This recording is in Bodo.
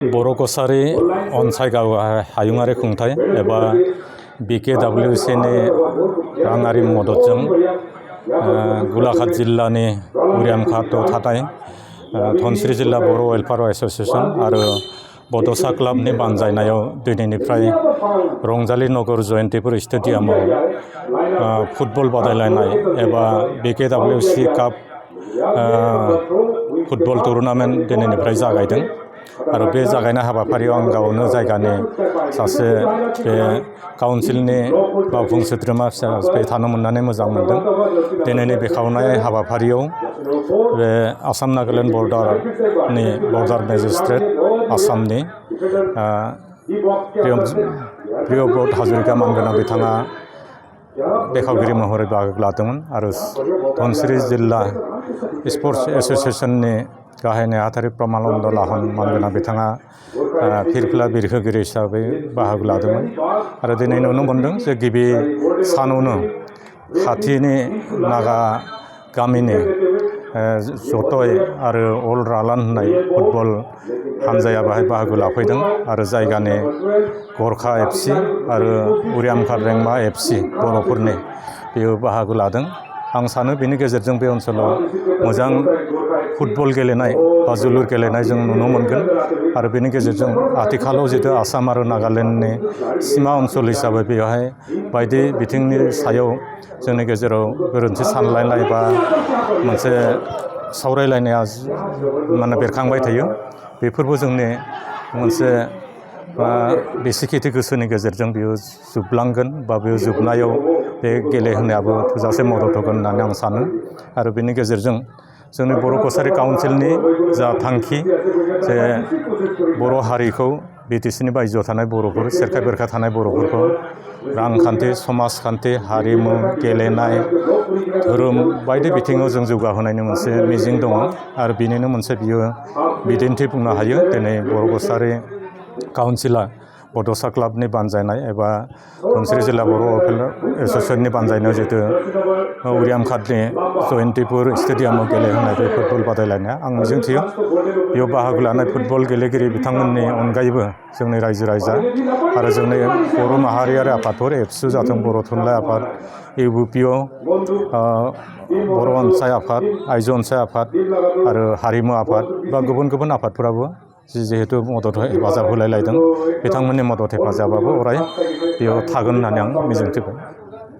बर' कसारी अनसायगाव हायुङारि खुंथाय एबा BKWCनि राङारि मददजों गोलाघाट जिल्लानि उरियामघाटआव थानाय धनस्री जिल्ला बर' वेलफेयार एसोसिएशन आरो बड'सा क्लाबनि बानजायनायाव दिनैनिफ्राय रंजाली नगर जयन्तीपुर स्टेडियामाव फुटबल बादायलायनाय एबा BKWC काप फुटबल टुर्नामेन्ट दिनैनिफ्राय जागायदों आरो बे जागायनाय हाबाफारियाव आं गावनो जायगानि सासे बे काउन्सिलनि मावफुं सोद्रोमा हिसाबै थानो मोननानै मोजां मोनदों। दिनैनि बेखेवनाय हाबाफारियाव बे आसाम नागालेण्ड बर्डार मेजिस्ट्रेट आसामनि प्रियब्रत हाजरिका मानगोनां बिथाङा बेखेवगिरि महरै बाहागो लादोंमोन आरो धनस्री जिल्ला स्पर्ट्स एसोसिएशननि गाहाय नेहाथारि प्रमानन्द लाहन मानगोनां बिथाङा फिरफिला बिरहोगिरि हिसाबै बाहागो लादोंमोन आरो दिनै नुनो मोनदों जे गिबि सानावनो खाथिनि नागा गामिनि जतय आरो अल रालान होननाय फुटबल हानजाया बाहाय बाहागो लाफैदों आरो जायगानि गरखा FC आरो उरियामघाट रेंमा FC बर'फोरनि बेयो बाहागो लादों। आं सानो बेनि गेजेरजों बे ओनसोलाव मोजां फुटबल गेलेनाय बा जोलुर गेलेनाय जों नुनो मोनगोन आरो बेनि गेजेरजों आथिखालाव जितु आसाम आरो नागालेण्डनि सीमा ओनसोल हिसाबै बेवहाय बायदि बिथिंनि सायाव जोंनि गेजेराव गोरोन्थि सानलायनाय बा मोनसे सावरायलायनाया माने बेरखांबाय थायो। बेफोरबो जोंनि मोनसे बेसिकिथि गोसोनि गेजेरजों बेयो जोबलांगोन बा बेयो जोबनायाव बे गेलेहोनायाबो थोजासे मदद होगोन होननानै आं सानो आरो बेनि गेजेरजों जोंनि बर' कसारी काउन्सिलनि जा थांखि जे बर' हारिखौ BTCनि बायजोआव थानाय बर'फोर सेरखा बेरखा थानाय बर'फोरखौ रांखान्थि समाजखान्थि हारिमु गेलेनाय धोरोम बायदि बिथिङाव जों जौगाहोनायनि मोनसे मिजिं दङ आरो बेनिनो मोनसे बियो बिदिन्थि बुंनो हायो। दिनै बर' कसारी काउन्सिला बड'सा क्लाबनि बानजायनाय एबा धनस्री जिल्ला बर' वेलफेयार एसोसिएशननि बानजायनायाव जितु उरियामघाटनि जयन्तीपुर स्टेडियामाव गेलेहोनाय बे फुटबल बादायलायनाया आं मिजिंथियो बेयाव बाहागो लानाय फुटबल गेलेगिरि बिथांमोननि अनगायैबो जोंनि रायजो राजा आरो जोंनि बर' माहारियारि आफादफोर एबसु जाथों बर' थुनलाइ आफाद UBPO बर' अनसाय आफाद आइजो अनसाय आफाद आरो हारिमु आफाद बा गुबुन गुबुन आफादफोराबो जिहेतु मदद हेफाजाब होलायलायदों बिथांमोननि मदद हेफाजाबाबो अराय बेयाव थागोन होननानै आं मिजिंथिबाय।